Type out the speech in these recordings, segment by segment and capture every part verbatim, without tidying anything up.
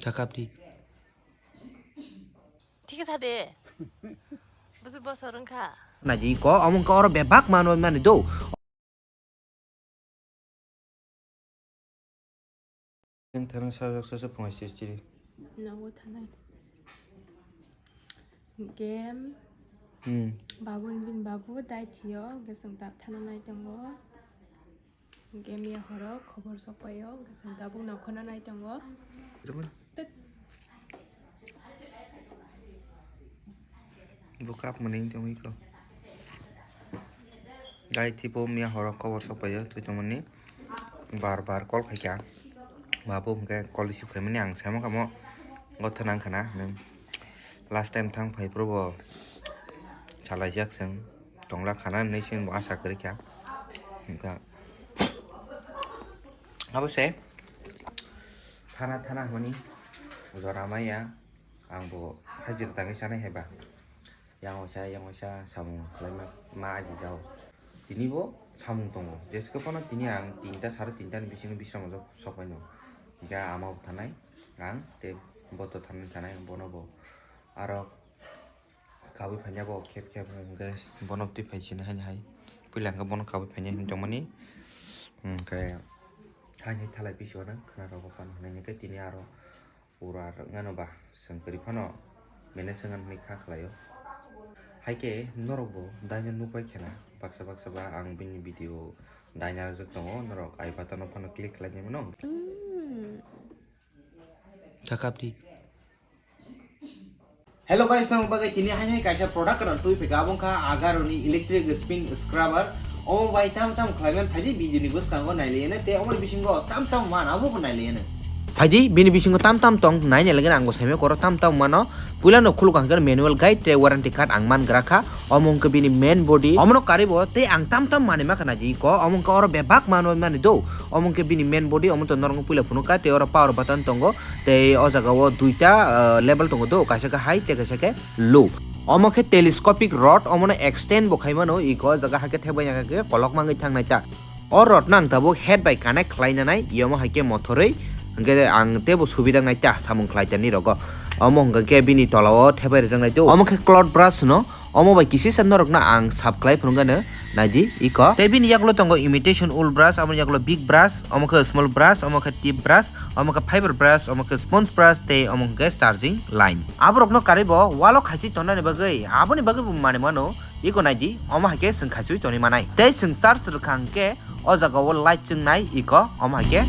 Sakapdi. Thik sa de. Busu boso rwngkha. Naidi ko, omo wngkha oro bebak manwi mani do. Yang tharang sajak sasu phungai siri. Nogo thanai. Game. Hmm. Babu ni bin babu dai thiyo, gesung tap thana nai tongo. Game ya horo khobor sok paio, gesung tabuk nokhono nai tongo. Tet. Bo cup mwnwi tongwi ko. Dai thipo miya horo kobor sok paio twi tongmani. Bar bar call khaikha. Babu hwnkhe call receive khaimani ang saimang kamo. Gotha nang khana. Last time thang phai pro bo salaijak chwng. Tongla khana hinwi chwng bo asa kwrwi kha. Hwnkha. Abo se. Thana thana hwnwi jora maya. Ang bo hajira tangwi sanai hai ba. Yang waisa, yang waisa samung khlaima ma aji jao. Tini bo samung tongo. Jeske phano tini ang tinta, sare tinta ni bisingo bisramjak sok paino. Hingke ama bo thanai, ang tei bo to thanai thanai, bono bo aro kabui phanya bo khep khep hingke bono twi phai sini hai hai. Puila hingke bono kabui phanya hin tongmani. Hingke hai hai thalai bisio no khna rogo pan hinai hingke tini aro Pura rwngano ba, chwng kwrwi phano manage wngna hwnwi kha khlaio. Haikhe norokbo daino nukbai khena, baksa baksa ba ang bini video daina rwjak tongo, norok I button-o phano click khlainai mano. Sakapdi. Hello guys, nang bagwi tini hai hai kaisa product rw twi phika, abo wngkha Agaro ni electric spin scrubber. Omo bai tam tam khlaiman phaidi video ni bwskango nailaiya nai, tei omo bisingo tam tam wan abo bo nailaiya nai. Phaidi bini bisingo tam tam tong naina legena ang bo saimai koro tam tam mano. Puila no khuluk hangkhe manual guide tei warranty card ang man gra kha. Omo wngkha bini main body. Omo no karibo tei ang tam tam manwi ma khna di ko. Omo wngkha oro bebak manwi mani do. Omo wngkha bini main body, omo to norok puila phunuk kha tei oro power button tongo. Tei o jaga o duita, ah, level tongo do, kaisa khe high tei kaisa khe low. Omo khe telescopic rod, omono extend bo khaimano, iko jaga hakhe thebaiya khe kolok mangwi thangnai ta. O rod no ang tabuk head bai connect khlai nanai, yomo hai khe mothorwi, hwnkhe ang teibo subida wngnai ta samung khlai tani rogo. Omo hwnkhe bini tola o thebai rwjaknai ta. Omo khe cloth brush no, omo bai kisisa norokno ang sap khlai phunukgano. Naidi iko. Tei bini yagulo tongo imitation wool brush, aboni yagulo big brush, omo khe small brush, omo khe tip brush, omo khe fiber brush, omo khe sponge brush, tei omo khe charging line. Aborokno karibo walo khaichi tonnani bagwi, aboni bagwi bo manwi mano, iko naidi, omo hai khe chwng khaichwi tonwi manai. Tei chwng charge rwkha hwnkhe o jaga o light chwngnai iko, omo hai khe.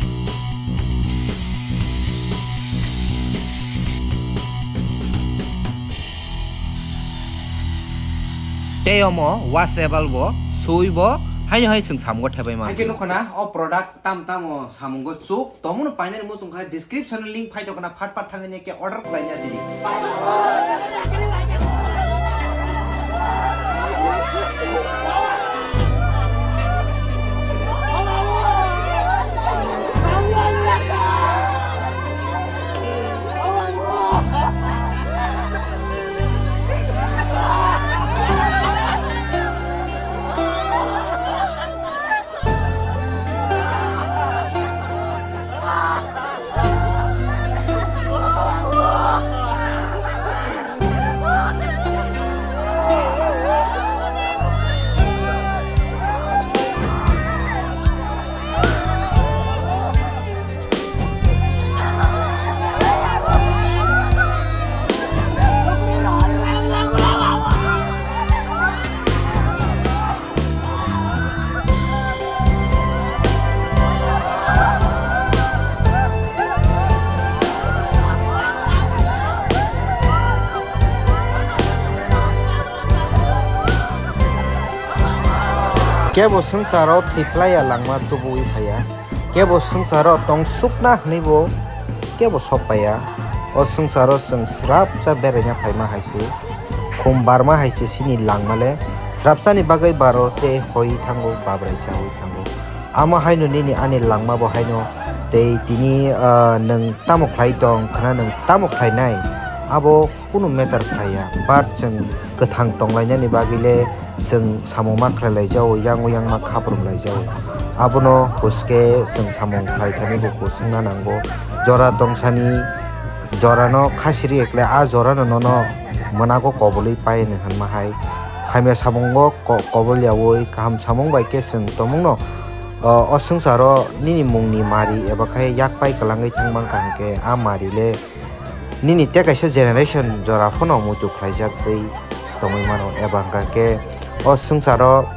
Tei omo washable bo, sui bo, haino hai chwng samungo thebai man. Hai khe nukho na, o product tam tamo samungo chuk, tongmano painani muchung kha description o link phai tongkha na, phat phat thangwi khe order khlaina sidi. Kebo swngcharo thwiplaiya langma tubuwi phaiya. Kebo swngcharo tongsukna hwnwibo kebo sok paiya. O swngcharo chwng srapsa beraina phaima hai se. Khum barma hai se chini langma le. Srapsani bagwi baro tei hoi thango, babrai chaui thango. Amo haino nini ani langma bo haino tei tini, ah, nwng tamo khlai tong khna, nwng tamo khlainai abo kunu matter khlaiya, but chwng kwthang tonglainani bagwi le chwng samung ma khlai lai jao, yango yang ma khaprung lai jao. Abono huske chwng samung khlai thani bo husungna nango. Jora tongsani Jorano khasiri ekle a jorano nono mwnago kobolwi paino hwnma hai. Hamya samungo ko-, kobolyaui kaham samung bai khe chwng tongmungno, o, o swngcharo nini mungni mari eba khe yak pai kwlangwi thang mankha hwnkhe a mari le nini tei kaisa generation jora phano muitu khlaijak tei tongwi mano, eba hwnkha khe o swngcharo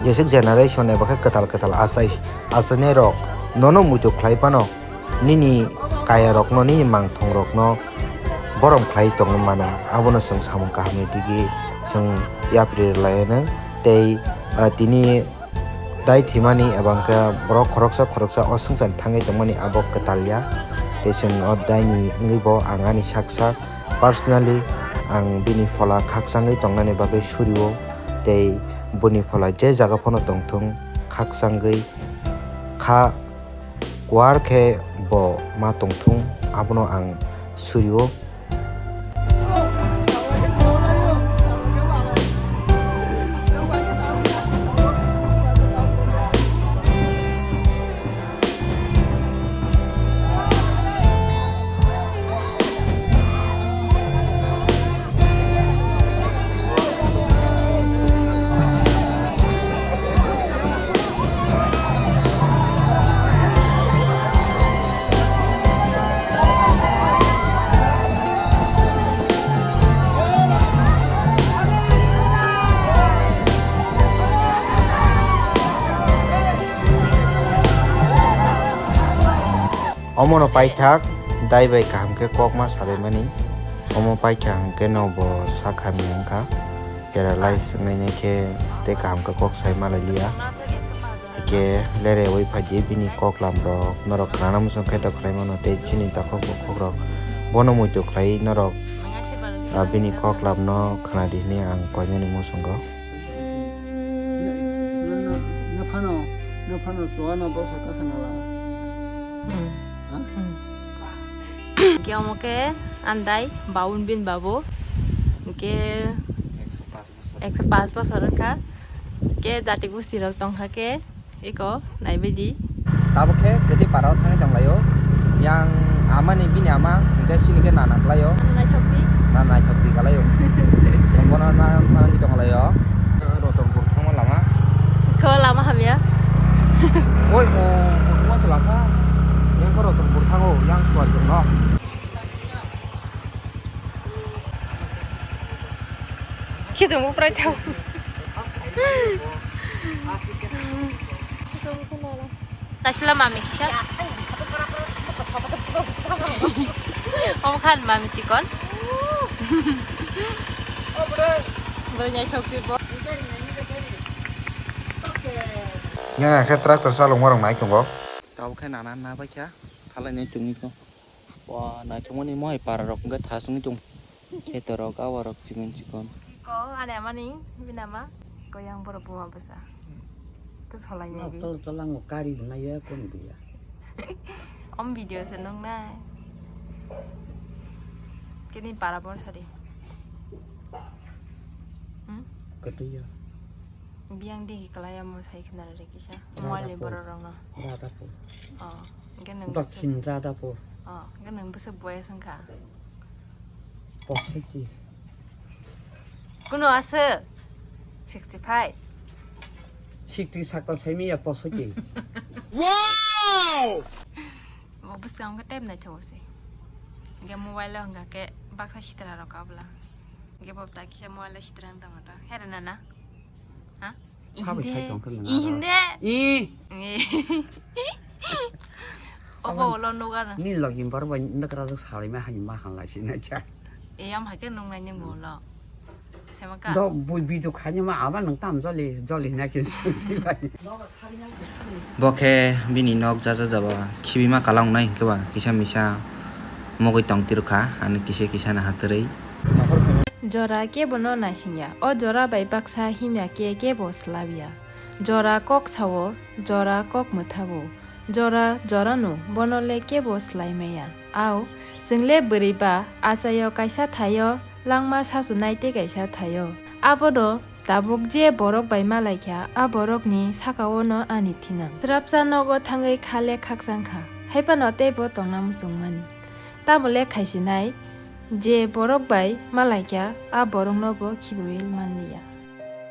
jeswk generation eba khe kwtal kwtal achai, achainairok nono muitu khlai phano nini kayarokno, nini mangthongrokno borom khlai tongwi mano. Abono chwng samung kahamni digi chwng yapri rwlai anw tei, ah, tini dai thwimani eba hwnkhe borok khoroksa khoroksa o swngcharni thangwi tongmani abo kwtal ya. Tei chwng o daini wngwi bo ang ani sak sak personally ang bini phola khakchangwi tongnani bagwi surio tei boni phola je jaga phano tongthung khakchangwi kha kuar khe bo ma tongthung abono ang surio. Omono paithak dai bai kaham khe kok ma salaimani. Omo paikha hwnkhe no bo sak hamya wngkha. Paralyze wngnai khe tei kaham khe kok sai malai liya. Hwnkhe lereui phaidi bini koklam rok norok khnana muchung khe dokhrai mano tei chini takhuk bukhuk rok bono muitu khlai norok, ah, bini koklam no khnadi hwnwi ang koinani muchungo. Nw phano, nw phano chuano bwsa kakhana la. Hmm. Ha? Hmm. Hwnkhe omo khe andai baun bin babu. Hwnkhe ekso paanch bosor wngkha. Hwnkhe jati gusti rok tongkha khe. Eko, naibaidi. Tabuk khe kwtwi para o thangwi tonglaio. Yang ama ni bini ama, hwnkhe sini khe nana khlaio. Ano naithok di. Nana naithok di kalaio. Bono na, na, nangwi tonglaio. Rotonpur thangma lama. Ko lama hamya. Oi, o, o, thangma se lasa. Yang ko Rotonpur thango, yang suar jongno. Khitongmo prai thang. Tasla mami kisa. Omo khan mami chikon. Bwrwi naithok si bo. Yang khe tractor chalokma rok nai tongo. Tabuk khe nana na bai kha, thalai nai chungwi kho. Wa, naithokmani mohai para rok hwnkhe thasungwi tong. Kheto rok, awa rok chikon chikon. Ko, ani amani, bini ama, ko yang borok buma bwsa. To solai nai di. Tol tolango kari rwnai ya, kon buya. Om video se nong nai. Kini para bor sadi. Hmm? Katuya. Biyang digi kalai amo sai khna re kisa. Mobile ni borok rok no. Radhapur. Oh, hwnkhe nwng Dakhin Radhapur. Oh, hwnkhe nwng bwswk boyes wngkha? Posoti. Kuno aswk? Sixty five. Sixty sakta saimiya posoti. Wow! Bo bwskang wngkha tep naithok se. Hwnkhe mobile o hwnkha khe baksa sitra rok abla. Hwnkhe bo ta kisa mobile o sitra wng tongma ta. Here nana. Ha? Sabai sai tongkha nang aro. Ihinde. I. Obo ulo nugar. Ni logi bar bai nakra jok salai ma hani ma hanlai si na cha. E, am hai ke nung nai ning bo ulo. Sema ka. Do bui bi do khani ma ama nang tam joli joli na kin si bai. Bo khe bini nok jaja jaba khibima kala wngnai hwnkhe ba kisa misa mogwi tong tirwkha, ani kisa kisa naha twrwi. Jora kebono naisingya, o jora bai baksa himya khe kebo swlabya. Jora kok sao, jora kok mwthago, jora jorano bono le kebo swlai maya. Ao, chwng le bwrwi ba achaio kaisa thaio langma sasunai tei kaisa thaio. Abono tabuk je borok bai malaikha, a borokni sakaono ani thinang. Swrapsa nogo thangwi kha le khakchang kha, hai phano teibo tongna muchungmani. Tamo le khaisinai, je borok bai malaikha, a borokno bo khibiui manliya.